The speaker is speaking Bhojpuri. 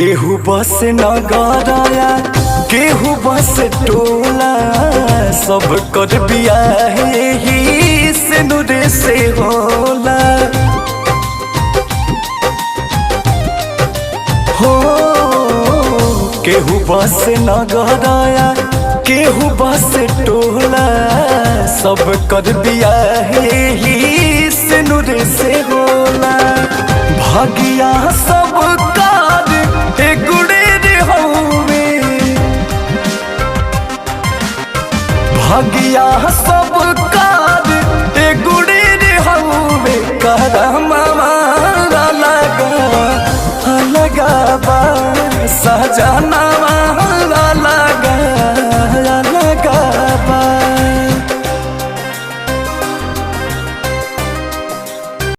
केहू बस नगराया, केहू बस टोला, सब कर बियाह ही से नुरे से होला। हो केहू बस नगराया, केहू बस टोला, सब कर बियाह ही से नुरे से होला। भागिया सब कार गुड़े रे हौवे, भागिया सब कार गुड़े रे हौवे, करमावा लगा लगा बा सजना।